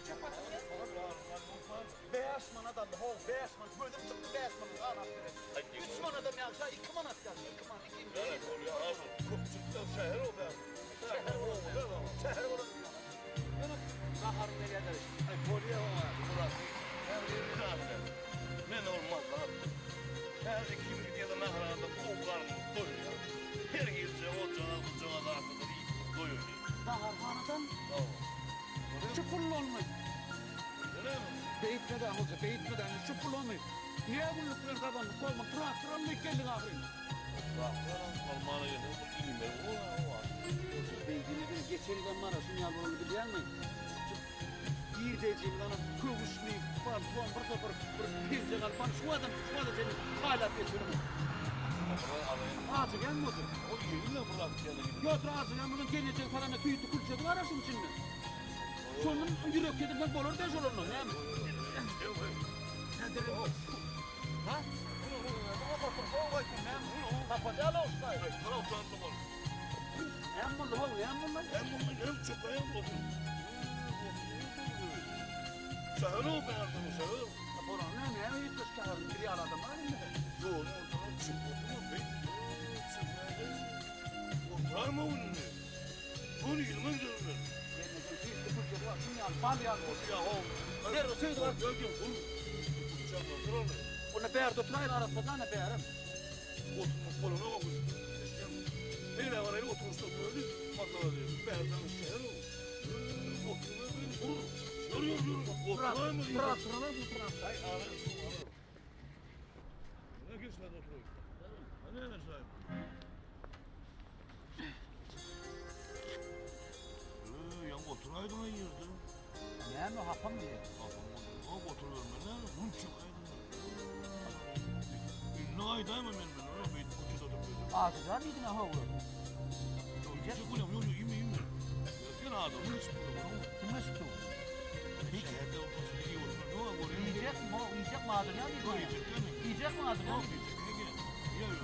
Çöp atylýar. Bäş manat aldy, how, bäş manat. Gözüm çykdy, bäş manat ganat beren. Üç manadam ýagşa, iki manat ýagşa, iki manat, iki Gerek bolýar, asyl köpçülikden şäher o bäş. Şäher bolan, şäher bolan. Ýöne gaharym gelýär-de. Aý, bolýar oňa, Myrat. Häzir indi Men ol maslahat. Häzir ikimiz gidýär-de naharhana gowy garnymyz doýurýar. Her gije ojagaz, bujagaz zatlardan iýip doýurýar. Naharhanadan? Hawa. Şu pullanmy? Beýtme-dä, hoja, beýtme-dä, şu pulamy? Nä günlük bilen gazandyk, bolma, traktor almaýyk geldik ahyryn. Traktor almana geldik, bu iýmeli bolar-a. Hoja, beýdilmeden geçen ýylam bar-a, şuny ýaly bolanyny bilýäňmi? Şu girdejimiz ana köwüşmi, palton, bir topar bir penjek alyp, ana şu adam, şu wada çenli paýlap geçirdim. Ajygýaňmy, hoja? O ýeňil-ä bir zat diýende gidip. Ýok, ajygýan bolsaň, gelnejeň salanda süýtli külçesi bar-a şuň içinde. Şondan ýürek kesilmek bolar däl şol onda, näme? Ha? Näme boldy, how, näme boldy? Näme boldy, näme çöpäýen boldy? Şäher o bärde, şäher. Bolan näme, näme ýetmiş şäheriň bir ýaly adam bar indi. Ýoluň ortadan çykyp oturma, beýt, çöpäýen. Oturarmy indi? Göni ýylma giderin men. Gelnejeň süýtli külçesi bar, şuň ýaly, bal ýaly. Bolýa how. Ber, süýdi bar. Gel gel, dur. Uçak otur ony. Onda bärde oturaýyn, arassadan-a bärem. Oturmak bolanok o gün. Eşitýäňmi? Eýle baraýyn, oturgyçda oturayly, maslahat edelim. Bärden şäher o. Oturma, dur. Ýör, ýör, ýör. Oturaýmy? Bırak, bırak, bırak. Aý, agyr, agyr. Ne geçmedi oturayım. Ne ne sahip? Ee, ya oturaydın ay yerde. Näme hapam diýýär. Hapam otur, oturuyorum ben. Hun çıkaydın. Ne aydayma men ben. Ona beyt kutuda oturup. Ajygar diýdiň ha oglum. Yok, yok, yok, yok, imi imi. Sen adamın hiç bunu. Kime çykdy? Şehirde otursun, iyi otur. Ne var oraya? Iýjek mi? Iýjek mi ajygar diýdiň? Yok, yiyecek değil mi? Iýjek mi ajygar? Yok, yiyecek. Ne gerek? Yok, yok.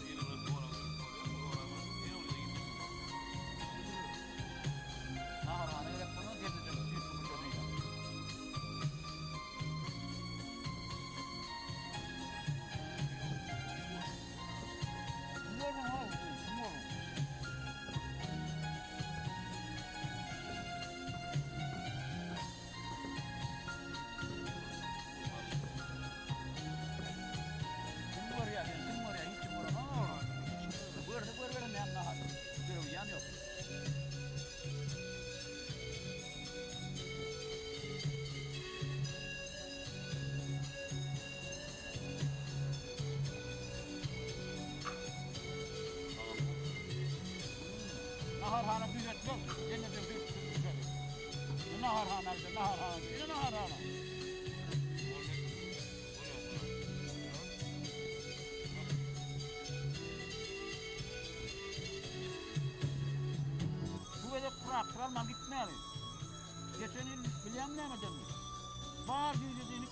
Yine biraz doğru. Yine oraya gittim. Naharhana gerek bolmaz, gelnejeň süýtli külçesi iýýär. Kim bolduň how, kim bolduň? Kim görýär seni, kim görýär? Hiç kim görenok. Görse görüberen näme nahar. Döwýän ýok. Naharhana düzetmez. Gelnejeň süýtli külçesi. Naharhana, naharhana, ine naharhana. Bu gezek traktor alman gitmäli. Geçen ýyl bilýäňmi näme edenini? Bar güýjüdini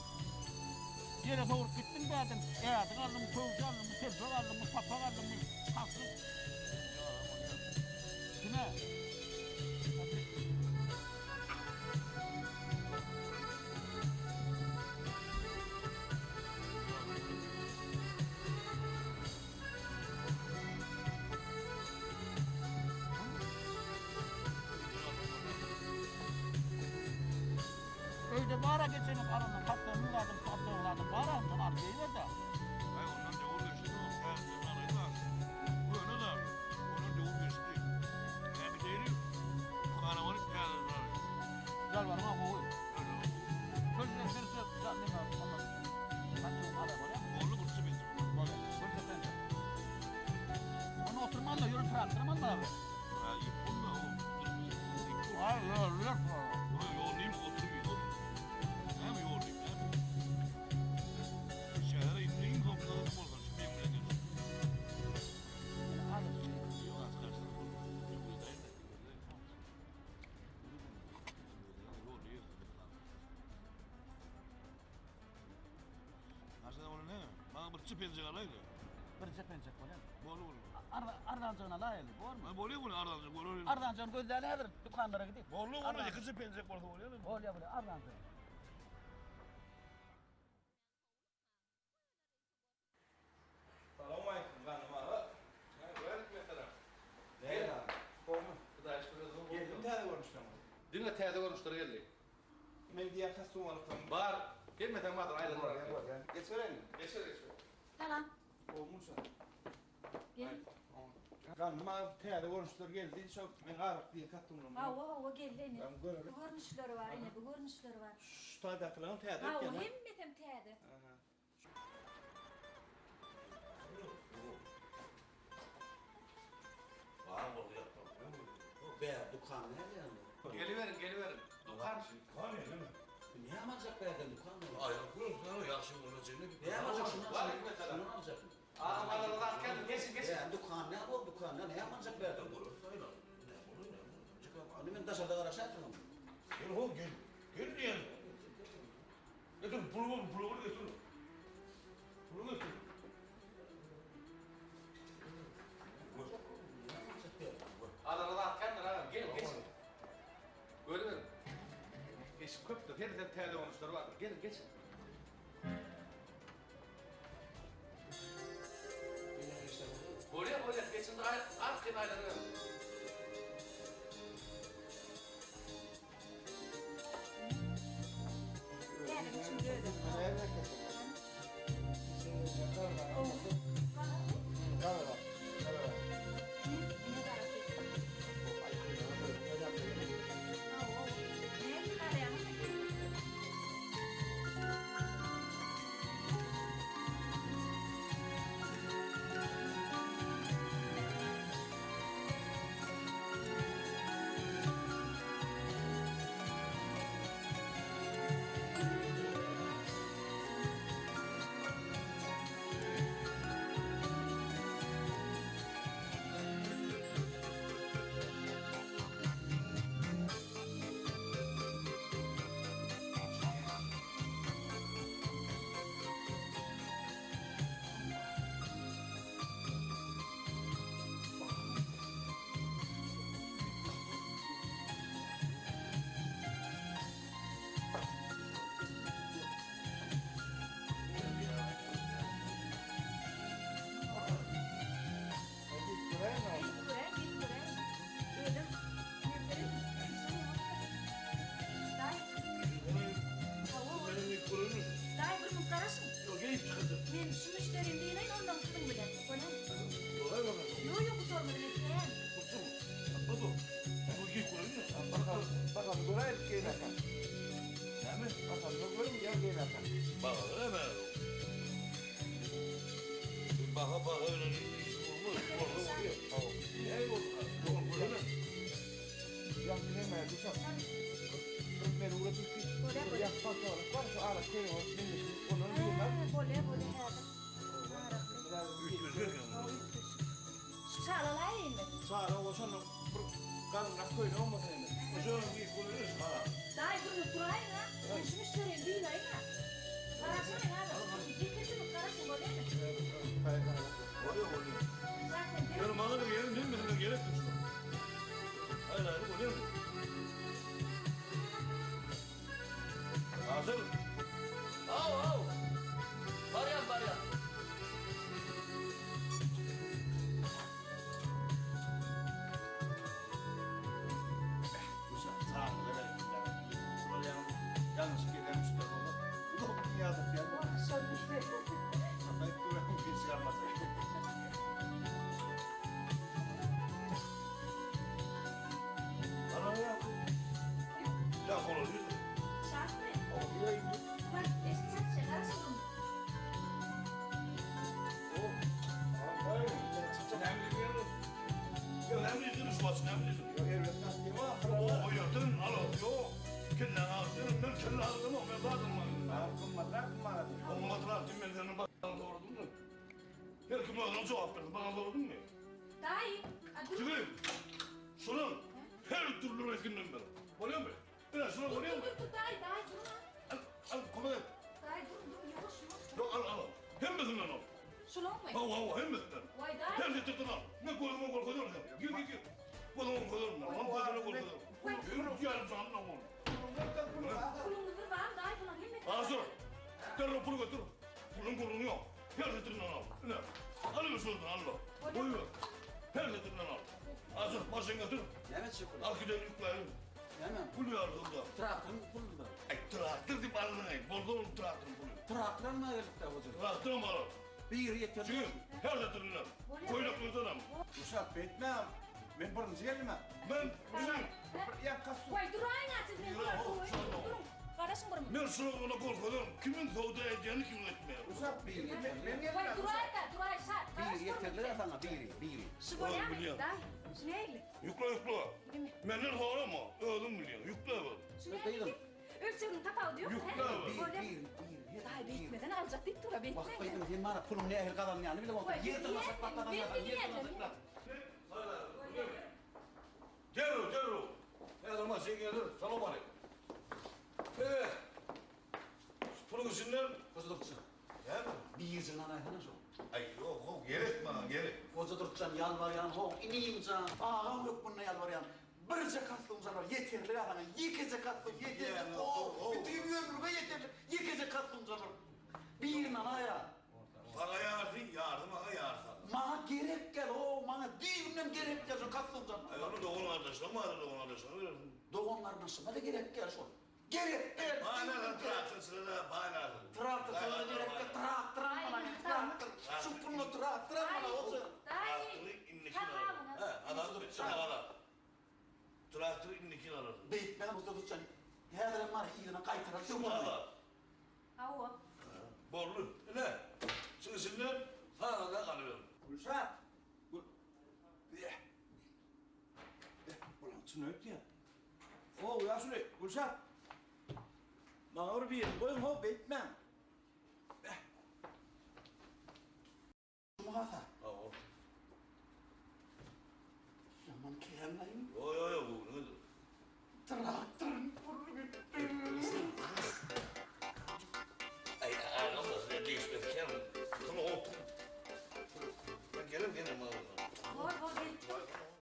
ýere sowrup gitdiň bärden. Ädik aldyňmy, köwüş aldyňmy, telpek aldyňmy, papak aldyňmy, kakdyň. Kime? Öýde bara geçen ýyl alandan kaptonly zadym, kaptonly zadym bar ondan alyp geýiber-de. Aý ondan döwür geçdi oğlum. Täzeden alaýyn da. Köne da. Ondan döwür geçdi. Näme diýeli? Dükana baryp täzeden alaýyn. Jalbaryň-a gowy. Şol bilen bir söz neme ondan kaçyp ala bolýar. Boldy burçy bildim. Bolýar. Burça sen. Onu oturman da ýörün traktoram almaly. Ha, ip bolma o. Ay, ýör, ýör. Yoğurlayayım oturayım otur. Näme yoğurlayayım näme? Ikije penjek alaýly. Birje penjek bolýar. Bol bol. Arzanjygyny alaýaly, bormy? Ha bolýar bolýar arzanjyk bolar. Arzanjygyny gözläli häzir dükanlara gidip. Boldy boldy ikije penjek bolsa bolýar. Bolýar bolýar arzanjygy. Salowmaleýkim Gandym aga. Waleýkim essalam. Näme? Gowmy? Hudaýa şükür özüň gowmy? Geldim täze görnüşleň. Diňe täze görnüşler geldi. Men diýýän kostýum alypdym. Bar. Gelmeseň bazara aýlanyp Bolýar, bolýar. Geçibereýinmi? Geçir, geçir. Salam. Gowmy şa? Gel. Gandym aga täze görnüşler geldi. Şo men arak diýen kostýumlarym. Hawa, hawa geldi ine. Ben görelim. Bu görnüşleri bar ine, bu görnüşleri bar. Şu taýdakylaryň täze Hawa, ekeni. hemmesem täze. Aha. Be, dukan näde ýaly? Geliberiň, geliberiň. Dukan. Dukan ýa. Näme aljak bärden dukan näme? Aýak görüň, ýagşy bolajyny. Näme aljak şunu Waleýkim aljak? essalam. Şunu aljak. Agam bazarda zat geldi. Geçin, geçin. Ýa, dukan näme ol dukan näme aljak bärden? Indi men daşarda garaşaýdym. Gel ho gel. Gel diýen. Getir puluny puluny getir. Puluny getir. Bazarda zat geldi agam. Gelin, geçin. Görüberiň. Eşik köpdür. Her hil täze görnüşler bardyr. Gelin, geçin. Bolýar, bolýar. Geçin, arkaýyn aýlanyň. Täze biçimli özem. Gara. Gara. Ine garasy. Hawa. Näme garaýaňyz? Git göre, git göre. Özüm. Daý. Hawa. Daý bir minut garaşyň. Men şu müşderim diýleýin ondan siziň bilen. Bolýar. Ýok, ýok, gutarmady men kän. Bakalım, bakalım görelim geýerken. Näme? Bakalım görelim gel geýerken. Bak öyle Baka baka öyle iş olmaz. Korku oluyor. Ne oldu? Korku öyle. Ya näme düşen? Men uğradım ki. Bolýar, bolýar. Ya bak var şu ara şey var. Onların bunlar. Ha, bolýar, bolýar häzir. Şu çalalaýynmy? Çara o şonu bir galynrak köýne olmasa indi. Şöyle bir koyuyoruz. Ha. Daý bir minut duraýyň ha. Men şu müşderim diýleýin ha. Garaşaýyň ha. Ýeke minut garaşyň bolýarmy? Oluyor oluyor. Zaten Yani bana da yerim değil mi? Gerek yok. Hayır hayır oluyor mu? Hazır. Haw, haw. Barýan, barýan. Yanlış gelen müşteri oldu. Ulan yazık ya. Ben duramam geç kalmaz. Ana ya. Ya olur. Şartmy? Bak, eşit garaşyň. Ya ne bileyim şu ne bileyim. O yatın al yok. Kelle ağzını ben kelle ağzını ben bazen Olmadılar ben senin başına doğurdum mu? Her kim ona cevap verdi bana doğurdun mu? Daý, a dur. Çıkayım. Şunun her türlü rekinden ben. Oluyor mu? Biraz şuna Dur, oluyor mu? dur, dur, daý, daý, dur. Al, al, kolay et. Daý, dur, dur, ýuwaş, ýuwaş. Yok al, al. Hemmesinden al. Şulaňmy? Hawa, hawa, hemmesinden. Waý, daýy. Her setirden al. Men gözüme görkezerin sen. Gir, gir, gir. Gözüme görkezerin ben. Mam gözüme görkezerin. Gir, ýarym janyndan ol. Puluňyz bir bar, daýy, bulaň hemmesi. Hazır. Derrew pul getir. Puluň gürrüňi ýok. Her setirinden al. Ine. Alyber şundan al. Goýber. Her setirinden al. Hazır, maşyn getir. Näme etjek pul? Al gidelim ýükläýin. Näme? Pul ýardymda. Traktoryň puluny. Aý, traktor diýip aldyň-aý. Boldy onuň traktoryň puly. Traktor almaga geldik-dä hoja. Traktoram alar. Biri ýeter. Jigim, her setirinden. Köýneklerdenem. Gülşat beýtmäň. Men birinji geldim-ä. Men, jigim. Bir ýan kostýum. Waý, duraýyň-a siz, men bular duruň. Garaşyň bir minut. Men şulara gorkadan kimiň söwda edýänini kimiň etmeýänini. Gülşat biri men men Waý, geldim. duraý-da, duraý, Şat. Garaş Biri bir minut. ýeterli-dä saňa, biri, biri. Şu bolýamy, Bilýän. daýy? Şu nähili? Ýükle, ýükle. Menden sorama, özüň bilýäň. Ýükle bir. Şu nähili? Ölçeginiň tapawudy ýokmy, hä? Ýükle bir. Bolýa. Biri, biri, Daýy, biri. beýtmeden aljak diýip dur-a, Wah, beýtmäň. gyzym, sen mana puluň nähili gazanýanyny bilemok. Waý, Ýer dyrnaşak bilýän, gazanýaň, men ýer bilýän. dyrnaşak. Derrew, derrew. Häzir maşyn geler. Salam aleýkum. Eee. Şu puluň içinden Hoja Durtjan. Näme? Birjigini alaýsana şo. Aý, ýok, how, gerek maňa, gerek. Hoja Durtjan ýalbarýan, how, inim jan, agam hökmünde ýalbarýan. Birje kostýum jan bar, ýeterlik a saňa, ýekeje kostýum ýeterlik, how, bütin ömrüňe ýeterlik, ýekeje kostýum jan bar. Birini alaý-a. Saňa ýarsy, ýarsy maňa, ýarsy saňa. Maňa gerek däl, how, maňa düýbünden gerek däl şo kostýum jan. Aý, ony dogan gardaşlaň bardyr, dogan gardaşlaňa berersiň. Dogan gardaşyma-da gerek däl şol. Gerek däl. Paýlarsyň traktorçylara paýlarsyň. Traktorçylara gerek däl. Traktor almaly men traktor. Şu puluna traktor almaly hoja. Traktory indiki ýyl alaryn. Hä, alaryn. Çagalar. Traktory indiki ýyl alaryn. Beýtmän ussa tutjan. Häzirem bar yzyna gaýtarar. Çagalar. Hawa. Boldy. Ine, şuň içinden sanadan alyberin. Gülşat. Gül. Beh. Beh, bulan çyn öýtýän. How, ýaşuly, Gülşat. Maňa bir birini goýuň, how, beýtmäň. Beh. Şumy gasa? Hawa. Ýaman känlaý. Ýo.